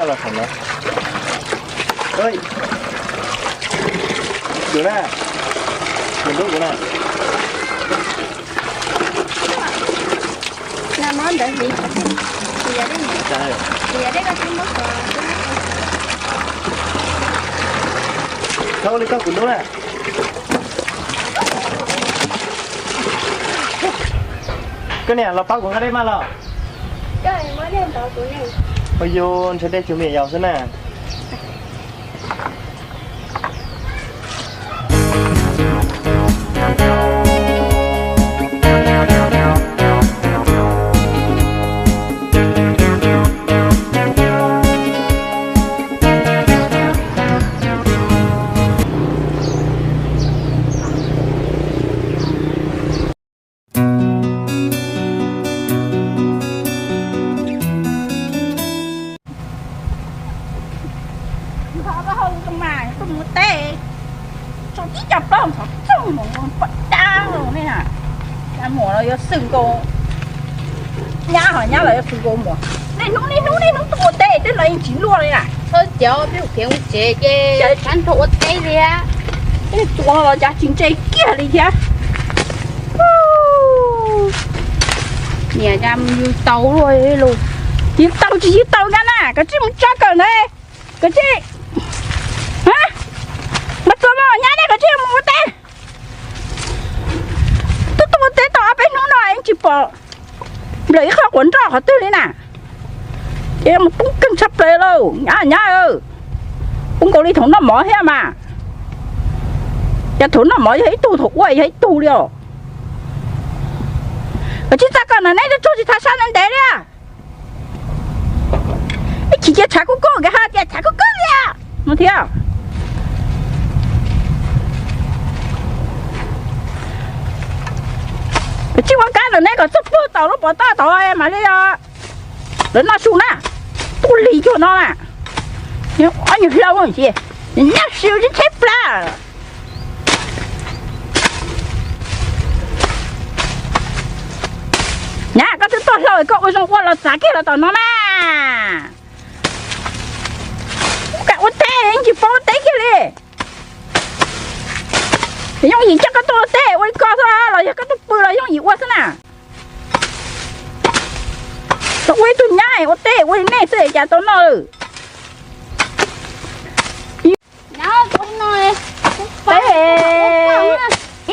Los saum no. Ui, tus na, tus ntub kuv na. Nag hmo ntawd hliv, hliv dej, hliv dej koj twb muab ko. Thaub li koj kuv ntub na. Koj niam los pab kuv nqa dej mas los. Ua yus ntshaw dej cuag me nyuam yaus xwb na. Nqa pab hau rau mas tuaj mus ua teb, tso tib co plaub ntxhov txoog mus pom dab los ne. Cov muam los yuav xwm nkaus nyab, ho nyab los yuav xwm nkaus muam. Niaj hnub niaj hnub niaj hnub tuaj ua teb, tej no yeej tsis luaj li na. Thawj cov peb hu kev ua tsev ces sab nrho ua teb li. Tej tua no los cas tsis ntse kiag li thiab. Niam cas yws tau luaj los. Yws tau tsis yws tau nkaj na, koj tsij mus tso kawm ntawd. Koj tsij, mas txog mas nyab ne, koj tsij mus ua teb. Twb tuaj ua teb tau ob peb hnub no yeej tsis pom nplawm ib qho quav nroj qhov twg li na. Ces mus poob keeg tshaj plaws lauj nyab, nyab. Poob nkaus li thaum noj mov thiab mas. Yog thaum noj mov yog ib tug, thaum ua yog ib tug li os. Koj tsij txog kawm ntawd, neb tsuag tsis tau sab ntev ntev li. Ib chim cia tshav kub kub, nkawd ho tias tshav kub kub li no thiab. Koj tsij ua kab ntawm neb kom txog puag tom lub pov toj tod mam li os. Lawv noj su na, tuaj lig cuag no na. Ob nyuag hlau ntag, nyab siv tsheb plab. Nyab, koj twb tuaj hlau, koj ua zoo ua los txav kiag los tom no na. Ua cas ua teb yeej tsis paub ua teb kiag li. Yooj yim coj koj tuaj ua teb ua li ko xwb los yog koj tuaj pw los yooj yim ua xwb na. Tau ua ib tug nyab ua teb ua li nej xwb cas tau noj lawm. Ib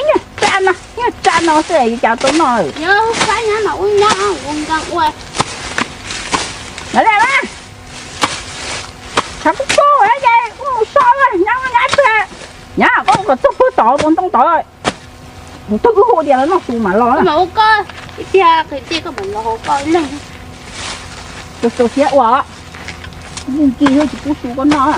nyuag tsa no, ib nyuag tsa no xwb cas tau noj lawm. Ua li mas, tshav kub kub ces kuv mus so nyab, nyab tiag. Nyab, koj kom txog puag tod ua ntoo tod. Kuv twb hu tias los noj su mas los. Ua koj ib tiag, qhia tiag koj mam los hauv koj ib leeg. Tus tus siab ua, ncig hnub tsis pub su koj noj.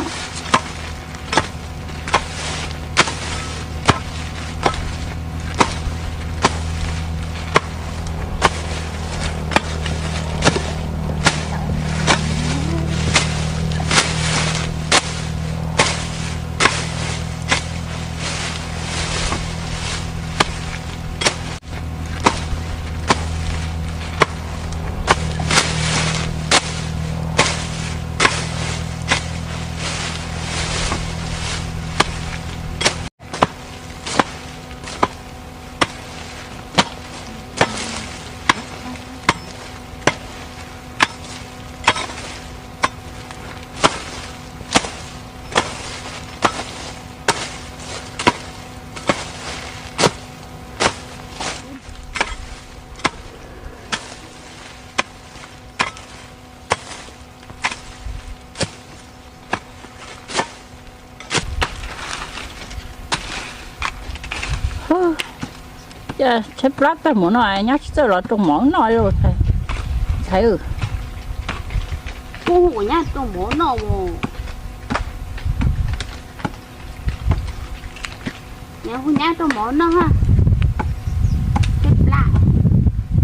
Tshaib plab tag mus no nyob tsis txawj los rau mov noj li ntxhais. Kuv nyab rau mov noj os. Nyab hu nyab rau mov noj.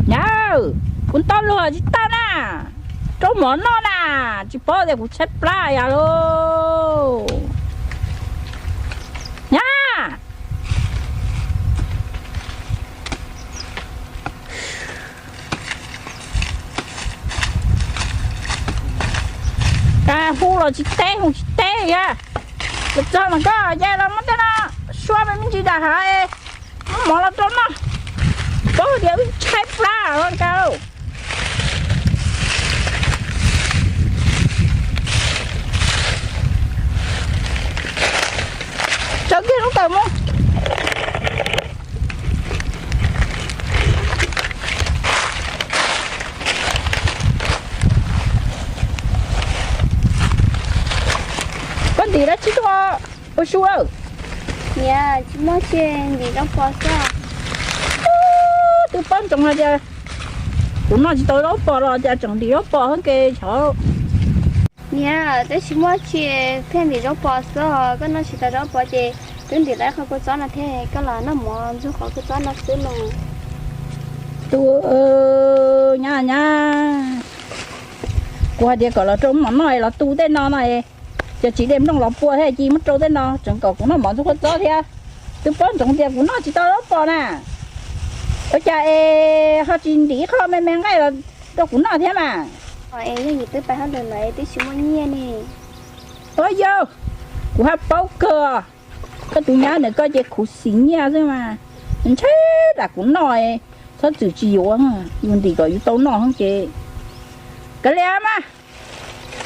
Nyab, kuv ntaus luag tsis tau na. Rau mov noj na, tsis paub tias kuv tshaib plab yas lauj. Nyab. Hu los tsis teb, hu tsis teb li. Los txog mas koj ces los muab tej no sua me me ntsis dam hav, muab mov los rau noj. Paub tias wb tshaib plab los nkauj. Tsaws kiag lub tawm mus. Koj ntim dab tsi tuaj ua su? Niam, tsis muaj tsi, ntim zaub pos xwb. Twb paub ntsoov hais tias kuv noj tsis tau zaub pos los cas tseem ntim zaub pos heev ke xyov. Niam, twb tsis muaj tsi, thiaj ntim zaub pos xwb. Koj noj tsis tau zaub pos ces twb ntim tau qhov kua txob no thiab, koj los noj mov ntxuag qhov kua txob no xwb no. Tus nyab nyab, kuv hais tias kom los rau mov noj es los tu tej no no es, cov tsis de nplooj los pua thiab cia muab rau tej no, tseem kom kuv noj mov ntxuag kua txob thiab. Twb paub ntsoov tias kuv noj tsis tau zaub pos na. Ua cas es ho tsis ntim ib qho me me nqaij los rau kuv noj thiab mas? Es yog yus twb pais hauj lwm lawm twb tsis muaj nyiaj ne. Ua yog, kuv haj paub kawg. Koj tus nyab ntawm koj ces khuv xim nyiaj xwb mas, ntshe tas kuv noj, txhob txwm tsis yuav, yus ntim kom yus tau noj ces. Kav liam mas,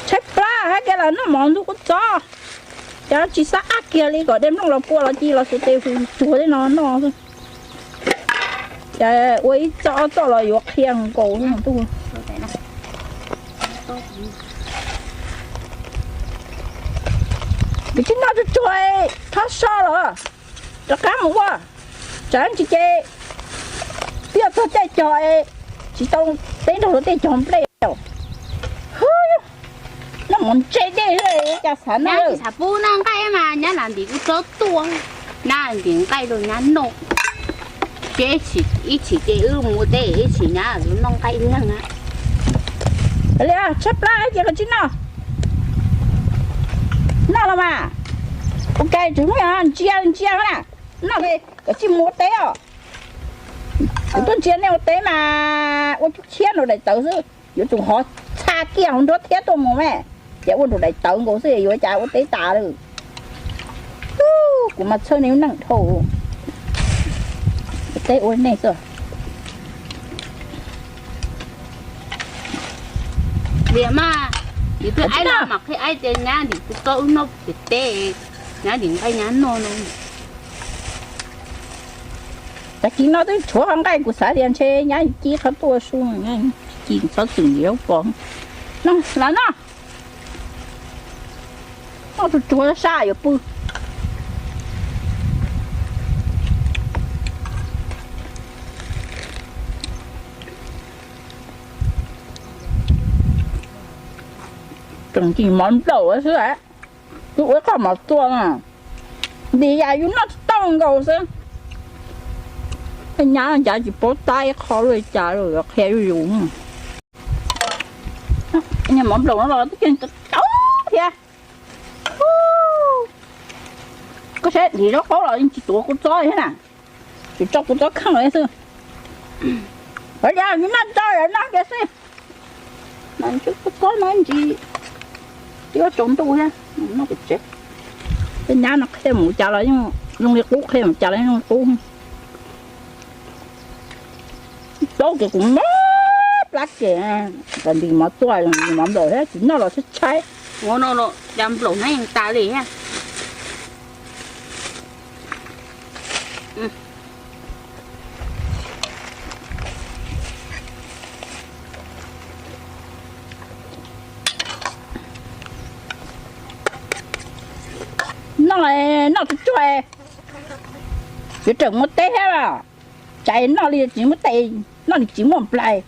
tshaib plab hais tias los noj mov ntxuag kua txob, cas tsis xav ab kiag li kom de nplooj los pua los cia los xuas tes hws tsuag tej no noj. Cas ua ib txoj ob txoj los yuav qhia nkaus tuaj. Kuv tsis noj tsuag tsuag, txhob so los rov qab mus ua, tsam tsis ces twb yog txog caij cog, tsis tau teb nrog luag tej cog nplej. Noj mov ntse dej li cas xav noj. Nyab tsis xav pub noj nqaij mas nyab lam ntim kuv tsob tuaj, nyab ntim nqaij rau nyab noj. Ces ib chim ces wb mus ua teb, ib chim nyab noj nqaij leeg na. Li tshaib plab ces koj tsis noj. Noj los mas, ua ke tseem ntsia ntsia na. Noj koj tsis mus ua teb os. Kuv tuaj ntsia nej ua teb mas ua cub khiab nraum daim tawv xwb, yuav tsum hov txha kiag hauv nruab thiab tuaj mus me. Ces ua nraum daim tawv nkaus xwb yuav cas ua teb tas lawm. Kuv mas txhawj nej lub neej dhau. Ua teb ua nej xwb. Liam mas, yus twb aib los mas qhia aib tias nyab ntim kuv tsob wb noj pem teb, nyab ntim nqaij nyab noj no. Tag kis no twb tshuav qhov nqaij kuv xav tias ntshe nyab ci qhov tuaj su, ci txhob txwm ntim zaub pos. Los noj. Noj tsuag tsuag sab yuav pw. Tseem ntim mov nplaum xwb, twb ua ib qho mov txua na. Ntim yam yus noj tsis tau nkaus xwb. Nyab ncav tsis paub tab ib qho li cas li, qhia zuj zus. Mov nplaum no los twb tau thiab. Koj saib ntim zaub qaub los yeej tsis tuav kua txob thiab na, tsuas tso kua txob kheej xwb. Hov yog noj tso yog noj kiag xwb. Kua txob no ntsis, twb tsaus ntuj thiab, noj pem tsev. Tej nyab no qhia mus cas los yeej zoo li qub, qhia mus cas los yeej zoo li qub. Plaub ces kuv mob plab ces, kom ntim mov txua, ntim mov nplaum thiab, tsis noj los tshaib tshaib. Ua no los cas nplaum hnab yeej tas li thiab. Noj, noj tsuag tsuag, yuav tseem muaj teb thiab los, tsam noj li tsis muaj tes, noj li tsis muaj nplais.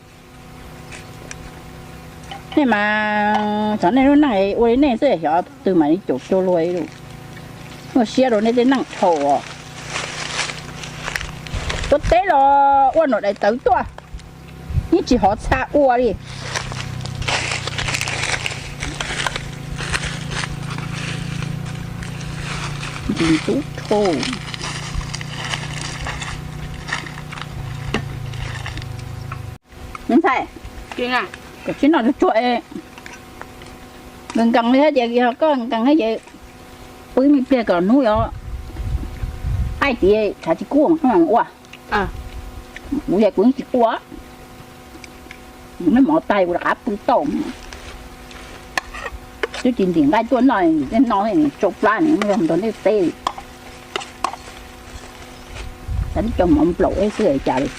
Nej mas xyov nej lub neej ua li nej xwb, xyov twg mam li caum cuag luag li. Muaj siab rau nej tej neej dhau. Ua teb los ua nraum daim tawv tuaj, yeej tsis hov txha ua li. Ntxub dhau. Me ntxhais, koj tsis noj tsuag tsuag es. Nkees li thiab ces yog koj nkees thiab ces pw ib me pliag kom hnub yuav qaij tias tshav tsis kub ua. Kuv ces kuv yeej tsis kua, kuv noj mov tag kuv rov qab pw tau. Twb tsis ntim nqaij tuaj noj, tej no tsau plab nws yog nrog ntej teb. Cas tib co mov nplaum eb xwb cas li.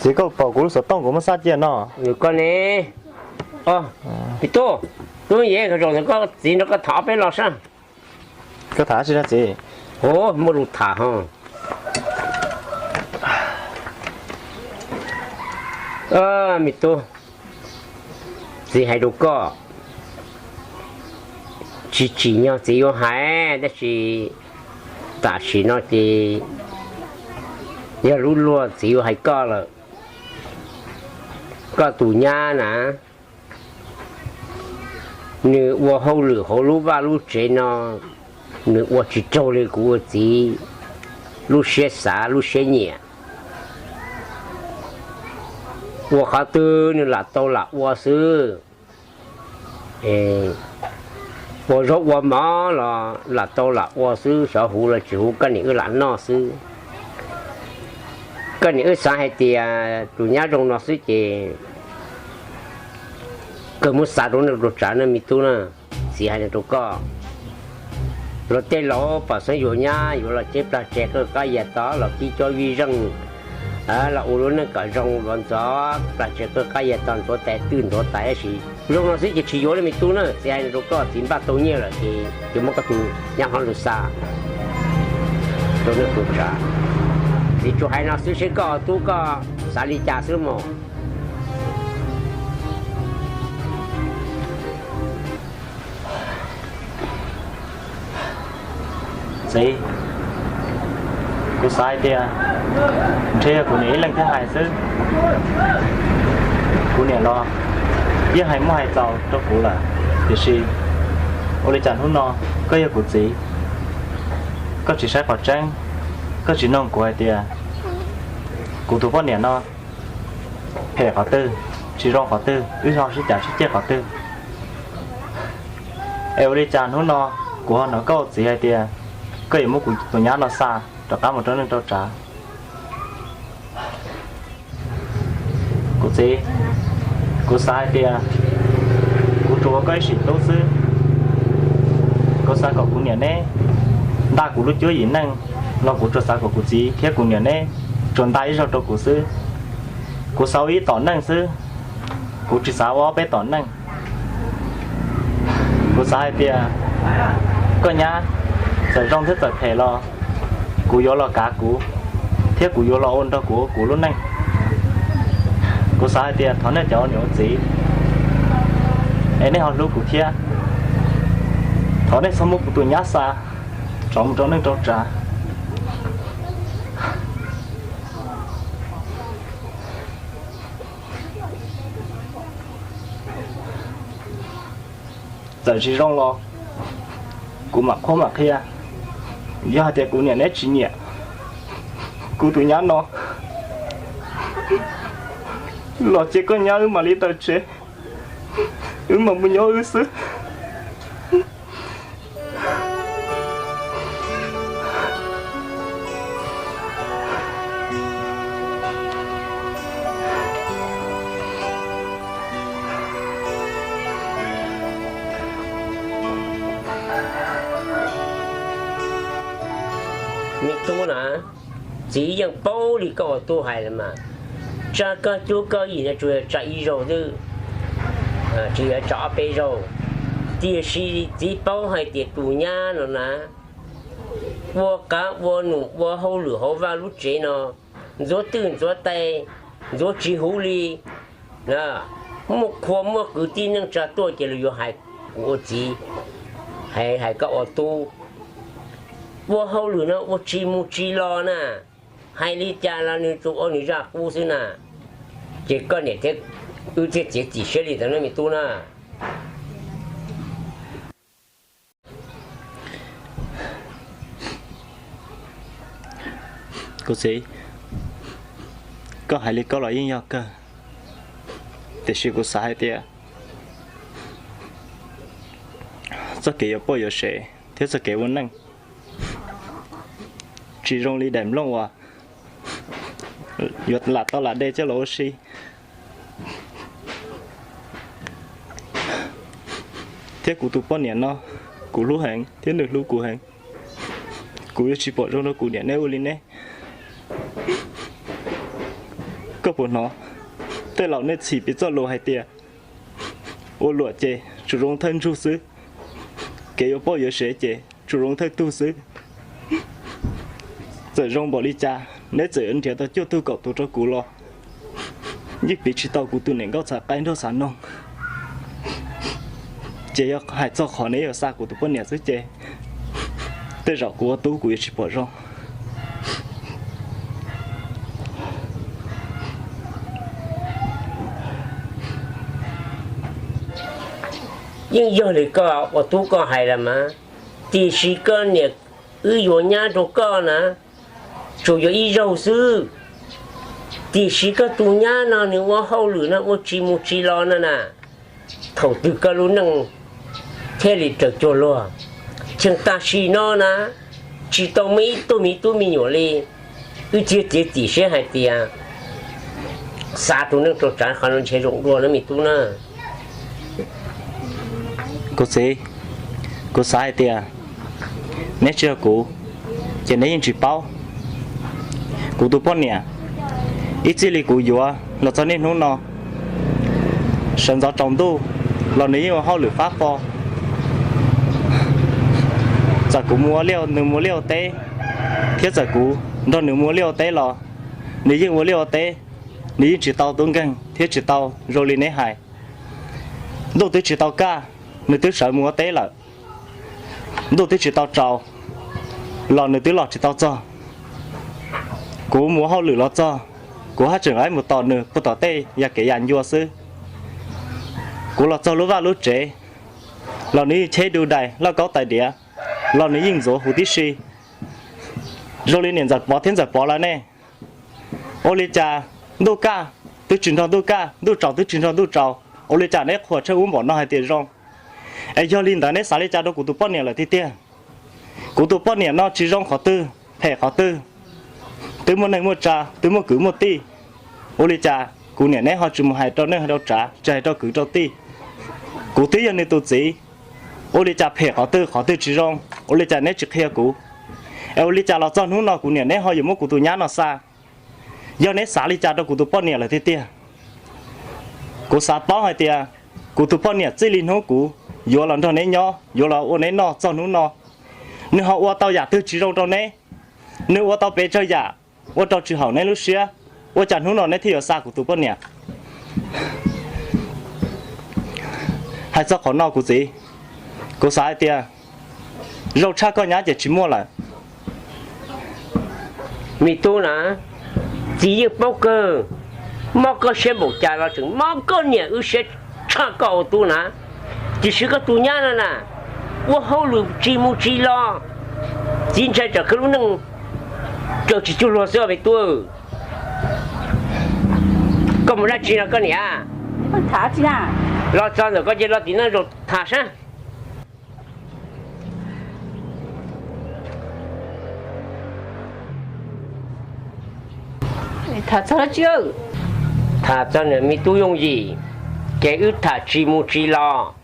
Txiv, koj pom kuv lub xov tooj kuv muab xaj cia no. Koj ne? Tus tub, tub yev, zoo koj txiv nrog koj tham ob peb lo saib. Koj tham tsi no txiv? Muaj lus tham ho. Me tub, txiv hais rau koj, tsis tsim nyog txiv yuav hais, tab sis tam sim no ces yog lub luag txiv yuav hais koj lawm. Koj tus nyab na, nws ua hauj lwm hauv lub vaj lub tsev no, nws ua tsis raug li kuv ua txiv lub siab xav lub siab nyiam. Ua qhov twg nws lam tau lam ua xwb. Ua zaub ua mov los lam tau lam ua xwb, xyov huv los tsis huv koj niam wb lam noj xwb. Koj niam wb xav hais tias tus nyab zoo no xwb ces kawg muab xa rau neej rau tsav na me tub na. Txiv hais no rau koj, luag tej laus pom xeeb yuav nyab yuav los ceb plag tseg kawg qab yas tog los pib cob vij zeej, los ua lub neej kom zoo los ntxov plag tseg kawg qab yas tog ntxuav tais twj ntxuav tais tab sis zoo no xwb ces tsis yuav li me tub na. Txiv hais no rau koj, txiv npaj tau nyiaj lawm ces yuav muab koj tus nyab hlob lug xa rau neej rau tsav. Txiv tsuas hais no xwb seb koj tub koj xav li cas xwb mog. Txiv, kuv xav hais tias ntshe yog kuv niam ib leeg thiaj hais xwb. Kuv niam los yeej hais muaj hais txaus rau kuv lawm, tiam sis ua li cas hnub no koj yog kuv txiv, koj tsis saib qhov tseeb, koj tsis noog kuv hais tias kuv tus poj niam no phem qhov twg, tsis zoo qhov twg, wb ho sib cav sib ceg qhov twg. Es ua li cas hnub no kuv ho hnov koj ua txiv hais tias koj yuav muab kuv tus nyab no xa rov qab mus rau neej rau tsav? Kuv txiv, kuv xav hais tias kuv tsuas ua koj ib sim tub xwb. Kuv xav kom kuv niam neb nta kuv lub cuab yim neej los kuv tsuas xav kom kuv txiv thiab kuv niam neb tsuas nta ib zaug rau kuv xwb. Kuv xav ua ib tom neej xwb, kuv tsis xav ua ob peb tom neej. Kuv xav hais tias koj nyab txawm zoo thiab txawm phem los kuv yuav los kav kuv, thiab kuv yuav los ua nrog kuv ua kuv lub neej. Kuv xav hais tias thov nej cov ua niam ua txiv es nej ho hlub kuv thiab. Thov nej txhob muab kuv tus nyab xa rov mus rau neej rau tsav. Txawm tsis zoo los kuv mam qhuab mam qhia. Yog hais tias kuv niam neb tsis nyiam kuv tus nyab no los cia koj nyab wb mam li tawm tsev, wb mam mus nyob wb xwb. Me tub na, txiv yeej paub li koj ua tub hais lawm mas, tsa koj cuab koj yim no tsuas yog tsa ib zaug xwb, tsis yog tsa ob peb zaug. Tiam sis txiv paub hais tias tus nyab no na, ua qav ua num ua hauj lwm hauv vaj lub tsev no, ntxuav twj ntxuav tais, ntxuav tsis huv li. Muaj qhua muaj kwv tij neej tsa tuaj ces luag yuav hais kuv ua txiv, hais hais koj ua tub. Ua hauj lwm no ua tsis mus tsis los na, hais li cas los nws tsuas ua nws zaj qub xwb na. Ces koj niam thiab wb thiaj txiav txim siab li ntawd na me tub na. Kuv txiv, koj hais li koj los yeej yog kawg, tiam sis kuv xav hais tias txoj kev yuav poj yuav sev thiab txoj kev ua neej tsis zoo li daim nplooj uas yuav lam tau lam de coj los ua si. Thiab kuv tus poj niam no, kuv hlub heev thiab nws hlub kuv heev. Kuv yuav tsis pom zoo rau kuv niam neb ua li neb. Koj puas hnov tej laus nej txhim piv txoj lus hais tias ua luam ces tsuas zoo thawj ntsuag xwb, kev yuav poj yuav sev ces tsuas zoo thawj tug xwb. Txawm zoo npaum li cas neb txawm yuav nrhiav tau cuaj tug kaum tus rau kuv los yeej piv tsis tau kuv tus niam nkauj txhav qaib nrog xav noog. Ces yog hais txog qhov neb yuav xa kuv tus poj niam xwb ces tej zaum kuv ua tub kuv yuav tsis pom zoo. Yeej yog li koj ua tub koj hais los mas, tiam sis koj niam wb yuav nyab rau koj na, tsuas yuav ib zaug xwb. Tiam sis koj tus nyab no nws ua hauj lwm no ua tsis mus tsis los no na, thaum twg koj lub neej thiaj li raws cuag luag. Cheem tam sim no na, tsis tau muaj ib tug me tub me nyuam li. Wb thiaj txiav txim siab hais tias xav tus neej rau tsav qhov no ntshe zoo dua na me tub na. Kuv txiv, kuv xav hais tias neb tsis yog kuv, ces neb yeej tsis paub. Kuv tus poj niam, ib txij li kuv yuav los txog niaj hnub no, sawv ntxov tsaus ntuj los nws yeej ua hauj lwm fab fo. Txawm kuv mus ua liaj, nws mus ua liaj ua teb, thiab txawm kuv nrog nws mus ua liaj ua teb los nws yeej ua liaj ua teb, nws yeej tsis tau tub nkeeg thiab tsis tau zoo li neb hais. Ntuj twb tsis tau kaj, nws twb sawv mus ua teb lawm. Ntuj twb tsis tau tsaus los nws twb los tsis tau txog. Kuv mus ua hauj lwm los txog, kuv haj tseem mus tos nws puag tom tej yam kev yam ncua xwb. Kuv los txog lub vaj lub tsev los nws yeej cheb du dais lauj kaub tais diav los nws yeej ntxuav huv tib si. Zoo li niam ntxawm Pov thiab ntxawm Pov lawv ne, ua li cas ntuj kaj twb tsis nrog ntuj kaj, ntuj tsaus twb tsis nrog ntuj tsaus, ua li cas neb qhuas tsheej ub npaum no hais tias zoo? Es yog li ntawd neb xav li cas rau kuv tus poj niam lawm tiag tiag? Kuv tus poj niam no tsis zoo qhov twg, phem qhov twg? Twb muaj neeg muaj tsa, twb muaj kwv muaj tij, ua li cas kuv niam neb ho tsis mus hais rau neej rau tsav, tsis hais rau kwv rau tij? Kuv twb yog nws tus txiv, ua li cas phem qhov twg, qhov twg tsis zoo, ua li cas neb tsis qhia kuv? Es ua li cas los txog hnub no kuv niam neb ho yuav muab kuv tus nyab no xa? Yog neb xav li cas rau kuv tus poj niam lawm tiag tiag? Kuv xav paub hais tias kuv tus poj niam txij li hnub kuv yuav los nrog neb nyob, yuav los ua neb noj txog hnub no, nws ho ua tau yam twg tsis zoo rau neb? Nws ua tau pes tsawg yam ua rau tsis haum neb lub siab, ua cas hnub no neb thiaj yuav xa kuv tus poj niam? Hais txog qhov no kuv txiv, kuv xav hais tias zoo tshaj koj nyab ces tsis muaj lawm. Me tub na, txiv yeej paub kawg, mob koj siab npaum cas los tseem mob koj niam wb siab tshaj koj ua tub na. Tiam sis koj tus nyab no na, ua hauj lwm tsis mus tsis los, txiv ntshai tsam koj lub neej raws tsis cuag luag xwb me tub. Koj mus dab tsi no koj niam? Los txog ntawm koj ces los tim no zaum tham saib. Tham txog dab tsi? Tham txog niam me tub yooj yim, ces wb tham tsis mus tsis los,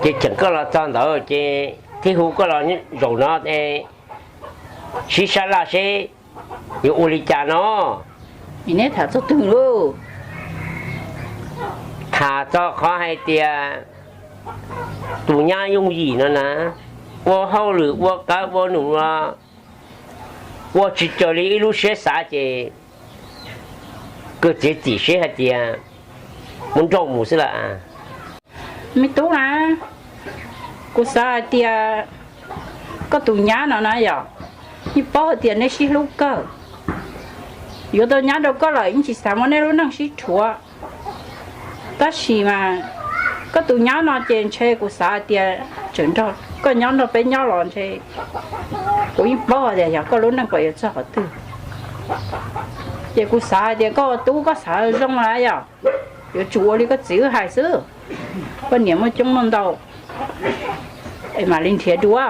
ces cheem koj los txog ntawd ces thiaj hu koj los zaum no es sib sab laj seb yuav ua li cas no. Neb tham txog twg lauj? Tham txog qhov hais tias tus nyab yooj yim no na, ua hauj lwm ua qab ua num los ua tsis raws li ib lub siab xav ces koj txiav txim siab hais tias muab nrauj mus xwb lawm. Me tub na, kuv xav hais tias koj tus nyab no na yom, yeej paub hais tias neb sib hlub kawg. Yuav tau nyab rau koj lawm yeej tsis xav muab nej lub neej sib rhuav. Tab sis mas koj tus nyab no ces ntshe kuv xav hais tias tseem nrog koj nyob nrog peb nyob los ntshe kuv yeej paub hais tias yog koj lub neej puas yuav txog qhov twg. Ces kuv xav hais tias koj ua tub koj xav zoo na yom, yuav tsum ua li koj txiv wb hais xwb. Poj niam muaj coob muaj ntau es mam li nrhiav dua.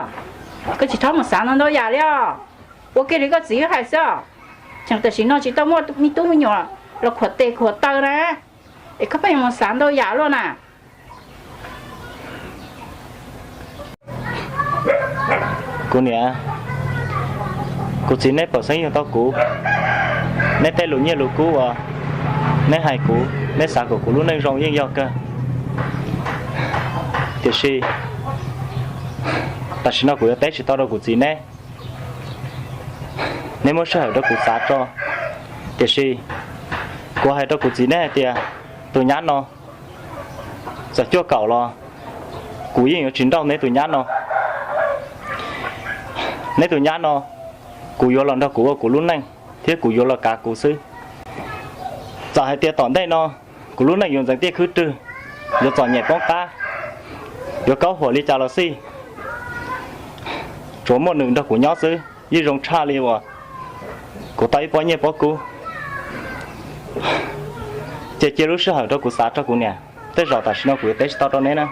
Koj tsis txhob mus xav ntau ntau yam li os. Ua kiag li koj txiv wb hais xwb os. Tseem tam sim no tsis tau muaj me tub me nyuam los khuam tes khuam taw na, es koj pheej mus xav ntau yam luaj na. Kuv niam, kuv txiv neb pom xeeb yug tau kuv, neb tej lus nyiaj lus kub uas neb hais kuv, neb xav kom kuv lub neej zoo yeej yog kawg. Tiam sis tam sim no kuv yuav teb tsis tau rau kuv txiv neb. Neb muab sij hawm rau kuv xav tso. Tiam sis kuv hais rau kuv txiv neb hais tias tus nyab no txawm cuaj kaum los kuv yeej yuav tsis nrauj neb tus nyab no. Neb tus nyab no kuv yuav los nrog kuv ua kuv lub neej thiab kuv yuav los kav kuv xwb. Txawm hais tias tom ntej no kuv lub neej yuav ntxeev tiaj khwb rwg, yuav txom nyem poob qab, yuav kaub huam li cas los xij, tsuav muaj nws nrog kuv nyob xwb yeej zoo tshaj li uas kuv tau ib pob nyiaj pob kub. Ces cia lub sij hawm rau kuv xav rau kuv niam, tej zaum tam sim no kuv yuav teb tsis tau rau neb na.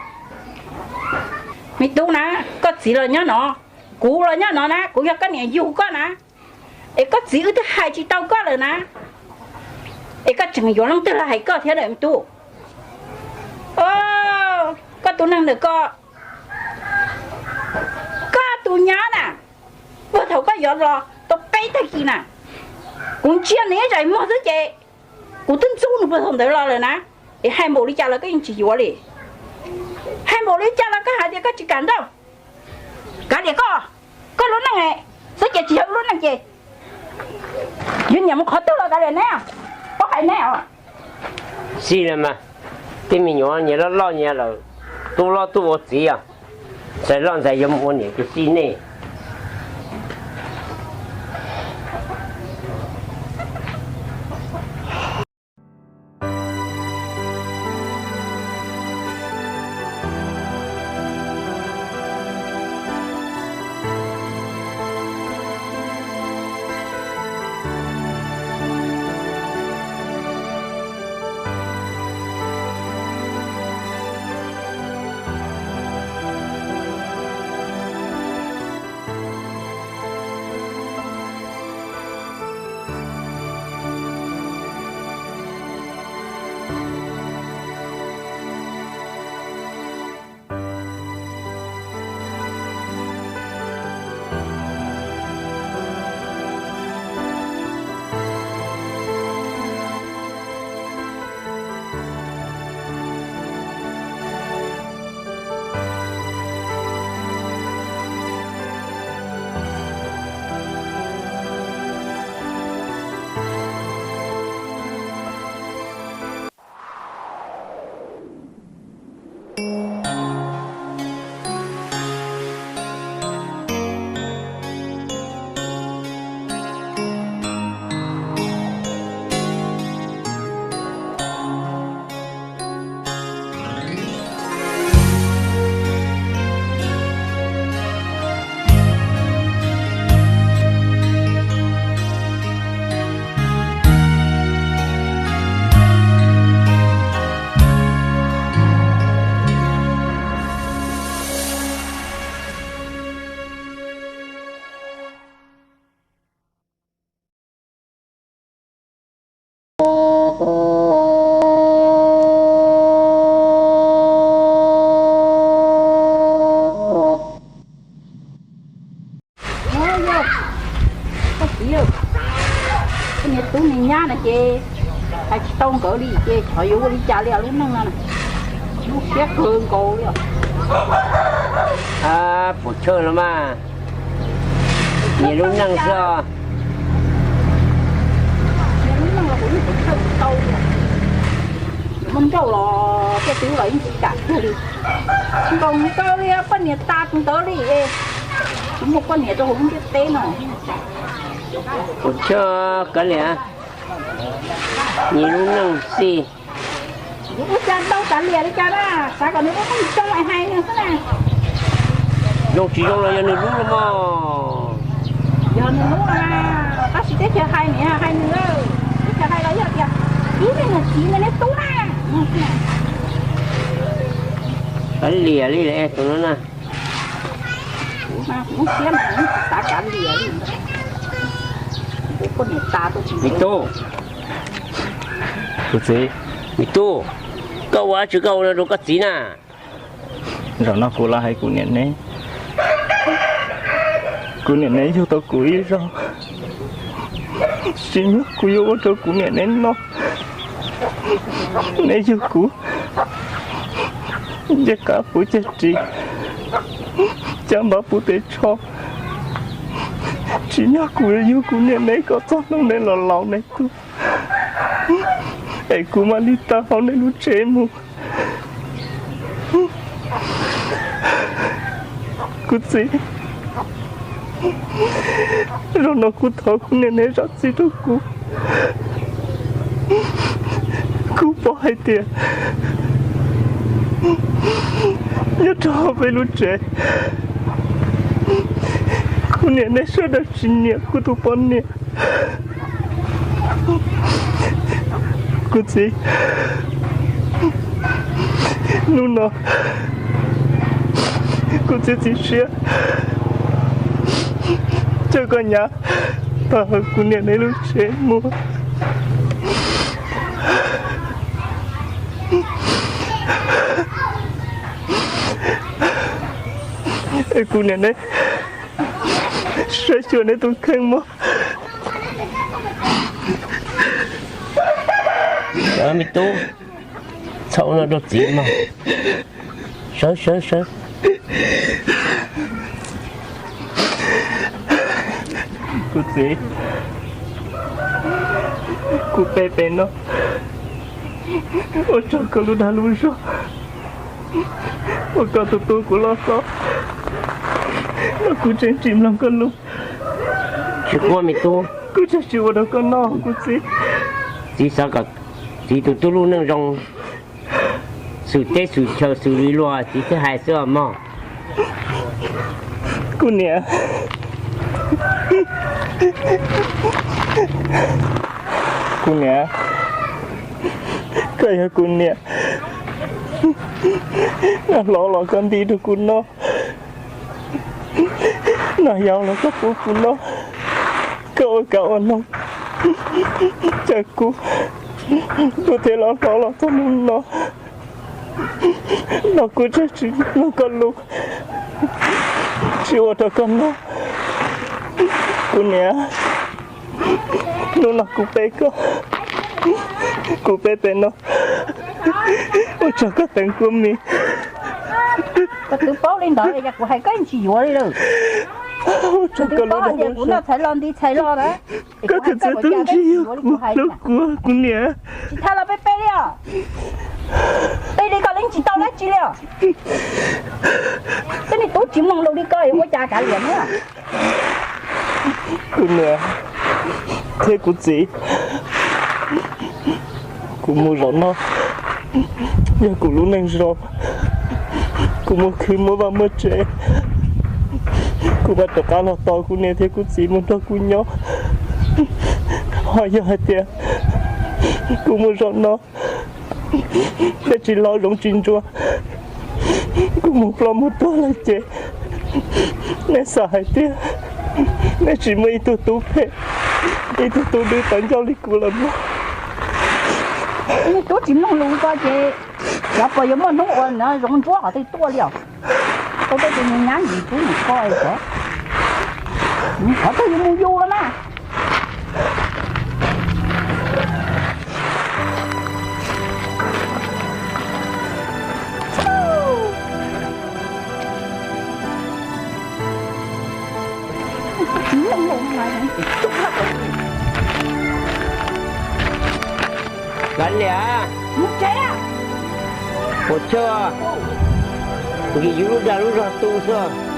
Me tub na, koj txiv los nyob no, kuv los nyob no na, kuv yog koj niam yug koj na, es koj txiv wb twb hais tsis tau koj lawm na, es koj tseem yuav leej twg los hais koj thiab lawm me tub? Koj tus neeg ntawm ko, koj tus nyab na, puag thaum koj yuav los tau peb tag kis na, kuv ntsia nws ib zais muag xwb ces kuv twb ntxub nws puag thaum ntawd los lawm na. Es hais npaum li cas los koj yeej tsis yuav li. Hais npaum li cas los koj hais tias koj tsis kam nrauj. Kav liam koj, koj lub neej xwb ces tsis yog wb lub neej ces yuav nyiam mus qhov twg los kav liam neb, paub hais neb os. Xij los mas, tej me nyuam nyias loj loj nyias lawm, tub hlob tub ua txiv os, ntxhais loj ntxhais yuav mus ua niam tus xij nej. Koj txiv, koj niag tub niag nyab no ces hais tsis tau nkawd li ces xyov yuav ua li cas li lub neej no, lub siab kawg nkaus li. Puas chawj los mas, niaj lub neej xwb. Niaj lub neej los kuv yeej puas chawj tsis tau li. Muaj nrauj los tej tub los yeej tsis kam kiag li. Nkaus nkaus li poj niam tas tus ntawd li, tsis muaj poj niam rau hauv lub ntiaj teb no. Puas chawj kav liam. Nyias lub neej xij. Ua cas tau kav liam li cas na, xav kom nws ua zoo hais nws xwb na. Zoo tsis zoo los yog nws lub los mas. Yog nws lub na, tab sis teb chaws hais nws hais nws, teb chaws hais los yog tias ib tug niam txiv nws neb tub na. Kav liam li tus no na. Kuv siab mas xav kav liam li. Me tub, koj ua dab tsi koj ua no rau koj txiv na? Zaum no kuv los hais kuv niam neb, kuv niam neb yug tau kuv ib zaug, tsim nyog kuv yuav ua rau kuv niam neb noj. Neb yug kuv, ncej qab puv cag ris, caj npab puv tes tsho, tsim nyog kuv yuav yug kuv niam neb kom txog hnub neb los laus neb tuag, es kuv mam li tawm hauv neb lub tsev mus. Kuv txiv, zaum no kuv thov kuv niam neb zam txim rau kuv. Kuv paub hais tias nyob rau hauv peb lub tsev, kuv niam neb sawv daws tsis nyiam kuv tus poj niam. Kuv txiv, hnub no kuv txiv txiv siab coj koj nyab tawm hauv kuv niam neb lub tsev mus. Es kuv niam neb saib xyuas neb tus kheej mog. Me tub, txhob ua no rau txiv mog. Sawv, sawv, sawv. Kuv txiv, kuv pe pem no, ua tsaug koj lub dag lub zog uas koj tus tub kuv loj hlob, no kuv tseem tsis mloog koj lus. Tsis quaj me tub. Kuv tseem tsis ua rau koj noj kuv txiv. Txiv xav kom txiv tus tub lub neej zoo, xwm teb xwm chaw xws li luag txiv thiaj hais xwb os mog. Kuv niam, kuv niam, koj yog kuv niam, noj hlob los koj nti rau kuv noj, noj yau los koj pub kuv noj, koj ua kav ua noog cawm kuv, kuv thiaj los hlob los txog hnub no. No kuv tseem tsis mloog koj lus, tsis ua rau koj noj. Kuv niam, hnub no kuv pe koj, kuv pe pem no, ua tsaug koj teev kuv mis. Koj twb paub li ntawd es kuv hais koj yeej tsis yuav li lawm. Ua tsaug koj lub dag lub zog, kuv noj txhais los nti txhais los na. Koj txhais txhais tus ntsig yug kuv hlub kuv, kuv niam. Tsis txhais los pe pe li os. Pe li koj yeej tsis tau dab tsi li os. Tej niag tub tsis mloog lus li koj ua cas kav liam na. Kuv niam thiab kuv txiv, kuv mus zaum no yog kuv lub neej zoo, kuv mus khwv muaj vaj muaj tsev, kuv mam rov qab los tos kuv niam thiab kuv txiv mus nrog kuv nyob. Ho yog hais tias kuv mus zaum no, neb tsis los zoov tsis ntsuas, kuv mus ploj mus tuag lawm ces neb xav hais tias neb tsis muaj ib tug tub phem, ib tug tub dwb tawv ncauj li kuv lawm mog. Tub tsis mloog lus ko ces xyov puas yuav muaj hnub ua zoov ntsuab qhov twg tuaj li os. Tau tej tus nyab ntsis tub mus kho xyov, qhov twg yuav mus yus los mas. Kav liam, puas chawj, nkim yus lub dag lub zog tu xwb.